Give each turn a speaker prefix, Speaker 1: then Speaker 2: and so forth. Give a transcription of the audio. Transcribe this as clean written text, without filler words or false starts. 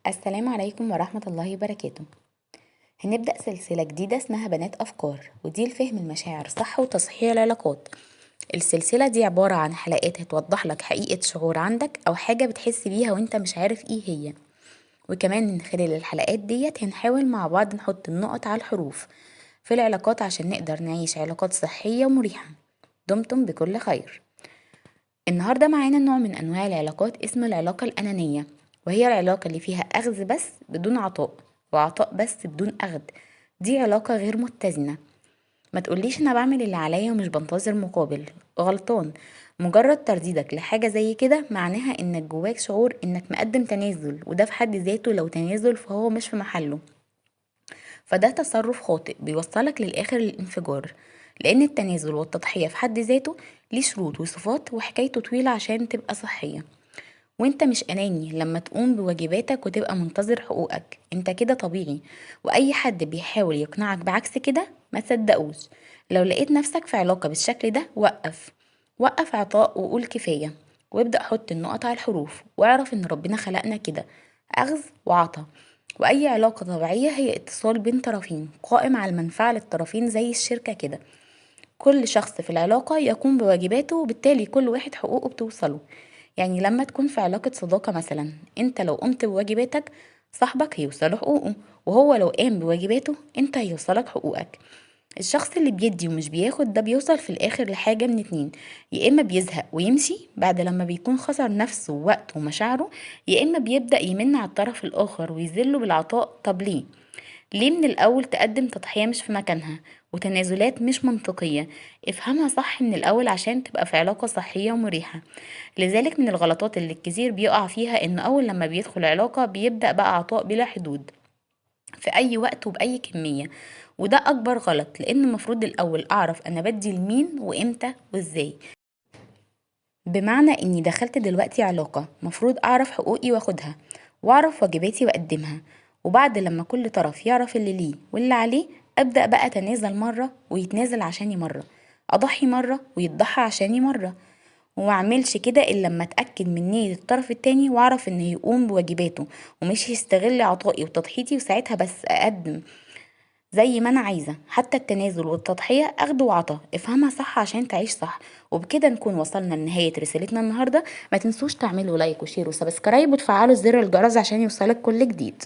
Speaker 1: السلام عليكم ورحمة الله وبركاته. هنبدأ سلسلة جديدة اسمها بنات أفكار، ودي لفهم المشاعر صح وتصحيح العلاقات. السلسلة دي عبارة عن حلقات هتوضح لك حقيقة شعور عندك أو حاجة بتحس بيها وانت مش عارف ايه هي، وكمان من خلال الحلقات ديت هنحاول مع بعض نحط النقط على الحروف في العلاقات عشان نقدر نعيش علاقات صحية ومريحة. دمتم بكل خير. النهاردة معانا نوع من أنواع العلاقات اسمه العلاقة الأنانية، وهي العلاقة اللي فيها أخذ بس بدون عطاء، وعطاء بس بدون أخذ. دي علاقة غير متزنة. ما تقوليش أنا بعمل اللي عليا ومش بنتظر مقابل، غلطان. مجرد ترديدك لحاجة زي كده معناها إنك جواك شعور إنك مقدم تنازل، وده في حد ذاته لو تنازل فهو مش في محله، فده تصرف خاطئ بيوصلك للآخر للانفجار. لأن التنازل والتضحية في حد ذاته ليه شروط وصفات وحكايته طويلة عشان تبقى صحية. وانت مش أناني لما تقوم بواجباتك وتبقى منتظر حقوقك، انت كده طبيعي، وأي حد بيحاول يقنعك بعكس كده ما تصدقوش. لو لقيت نفسك في علاقة بالشكل ده وقف، وقف عطاء وقول كفاية، وابدأ حط النقط على الحروف، واعرف ان ربنا خلقنا كده أخذ وعطا. وأي علاقة طبيعية هي اتصال بين طرفين قائم على المنفعة للطرفين زي الشركة كده. كل شخص في العلاقة يقوم بواجباته، وبالتالي كل واحد حقوقه بتوصله. يعني لما تكون في علاقة صداقة مثلا، انت لو قمت بواجباتك صاحبك هيوصله حقوقه، وهو لو قام بواجباته انت هيوصلك حقوقك. الشخص اللي بيدي ومش بياخد ده بيوصل في الاخر لحاجة من اتنين، يا اما بيزهق ويمشي بعد لما بيكون خسر نفسه ووقته ومشاعره، يا اما بيبدأ يمن على الطرف الاخر ويذله بالعطاء. طب ليه؟ ليه من الاول تقدم تضحية مش في مكانها وتنازلات مش منطقية؟ افهمها صح من الاول عشان تبقى في علاقة صحية ومريحة. لذلك من الغلطات اللي الكثير بيقع فيها ان اول لما بيدخل علاقة بيبدأ بقى عطاء بلا حدود في اي وقت وبأي كمية، وده اكبر غلط، لان المفروض الاول اعرف انا بدي لمين وامتى وازاي. بمعنى اني دخلت دلوقتي علاقة مفروض اعرف حقوقي واخدها، واعرف واجباتي واقدمها، وبعد لما كل طرف يعرف اللي ليه واللي عليه ابدأ بقى اتنازل مرة ويتنازل عشاني مرة، اضحي مرة ويتضحى عشاني مرة، وما اعملش كده الا لما اتاكد من نية الطرف التاني واعرف انه يقوم بواجباته ومش يستغل عطائي وتضحيتي، وساعتها بس اقدم زي ما انا عايزة. حتى التنازل والتضحية اخد وعطا، افهمها صح عشان تعيش صح. وبكده نكون وصلنا لنهاية رسالتنا النهاردة. ما تنسوش تعملوا like و share و subscribe وتفعلوا زر الجرس عشان يوصلك كل جديد.